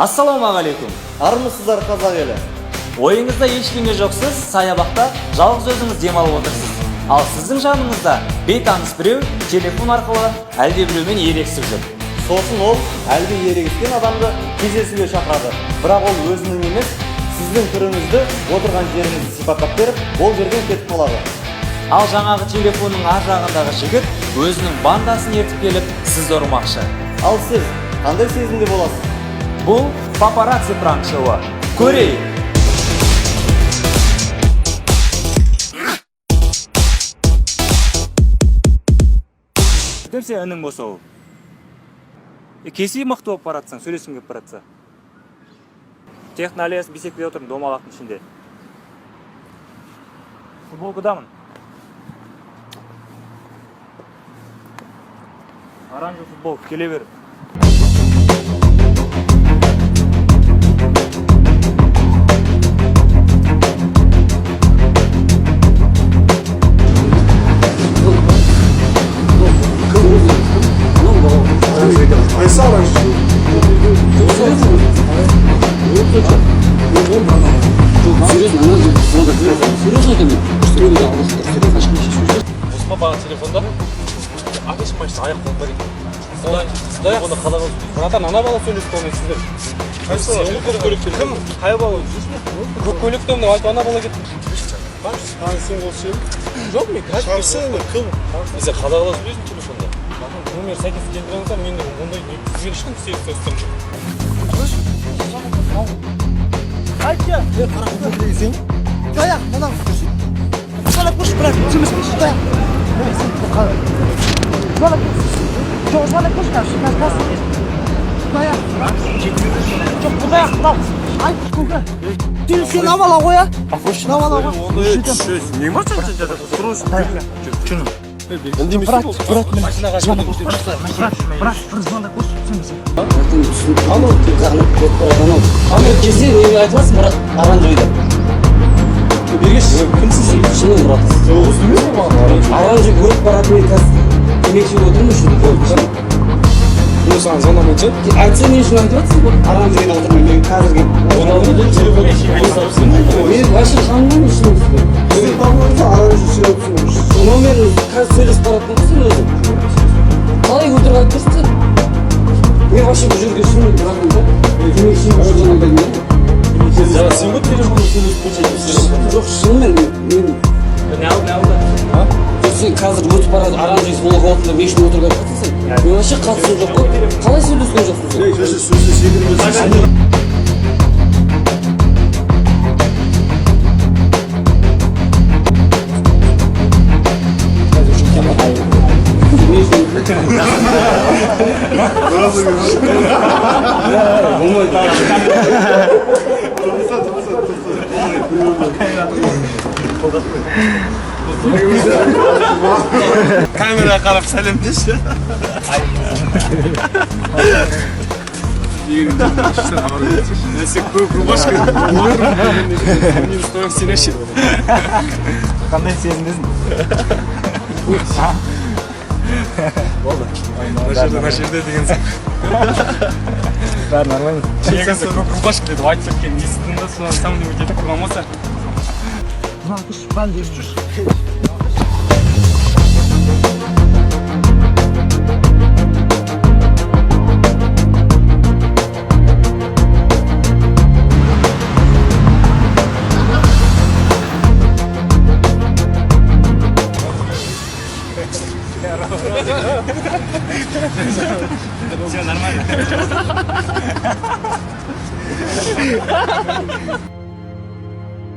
Ассалаумағалейкум. Армысыздар, қазақ елі! Ойыңызда ештеңе жоқсыз, саябақта жалғыз өзіңіз демалып отырсыз. Ал сіздің жаныңызда бейтаныс біреу телефон арқылы әлде біреумен ерегісіп жүр. Сосын ол әлгі ерегіскен адамды кездесуге шақырады. Бірақ ол өзінің емес, сіздің түріңізді, отырған жеріңізді сипаттап беріп, ол жерден кетіп қалады. Ал жаңағы телефонның ар жағындағы жігіт өзінің бандасын ертіп келіп, сізді ұрмақшы. Ал сіз қандай сезімде боласыз? Бұл «Папарацци» пранк шоуы. Көрейік. Күтем, сен інің болса ол. Кесе мықты болып баратсаң, сөйлескің келіп баратса. Технолес бейсекпей отырмын домалақтың ішінде. Футболкадамын. Оранжевый футболка, келе бер. Серьезно, серьезно айтамын. Осма баға телефонда әкеші машина аяқ қолым бар екен. Құдай оны қалай? Братан, ана бала сөйлесті онымен сіздер. Көк көйлекте кім? Қай бала? Көк көйлекте мынау айтып, ана бала кетті. Сен қол сүйем. Жоқ, мен Шарсы кім? Сен қалай қала сөйлейсің телефонда? Номер сәйкес келтіріңіздер, мен ондай сізге ешкім істеп жоқ. Сен амала ғой, а? Амала ғой. Үндемейсің бол. Брат, бір звондап көрші, түсінбесең. Анау анау келсе, неге айтып жатрсың, брат, оранжевый деп? Бергеш, кімсің сен? Шынымен, брат. Жоқ, үстемесің маған. Оранжевый көріп баратын, мен қазір темекі шегіп отырмын осы жерде. Мен саған звондамайтын шығар. Айтса, не үшін айтып жатрсың? Оранжевыйда отырмын мен қазір келіп. Мен вообще танымаймын шынымен сізді. Номерін қазір сөйлесіп баратын ғой сен өзің. Қалай өтірік айтып тұрсың сен? Мен вообще бұл жерге шынымен, братан, да, темекі шегіп жүрген адаммын да. Жаңа сен ғой телефонда сөйлесіп кетші. Жоқ, шынымен мен. Жоқ, сен қазір өтіп бара жатыр, оранжевый футболка отырып, не үшін өтірік айтып жатрсың сен? Мен вообще қатысым жоқ қой. Қалай сөйлескен жоқсың сен? Не үшін? Болмайды. Камераға қарап сәлемдеші. Сен көк рубашка. Сен Қандай сезімдесің? Мына жерде, мына жерде деген сияқты. Бәрі нормально. Негізі көк рубашка деді, айтып кеткен естідім да, содан сам кетіп қалған болса. Звондап көрші, бәрін жүрші. Все нормально.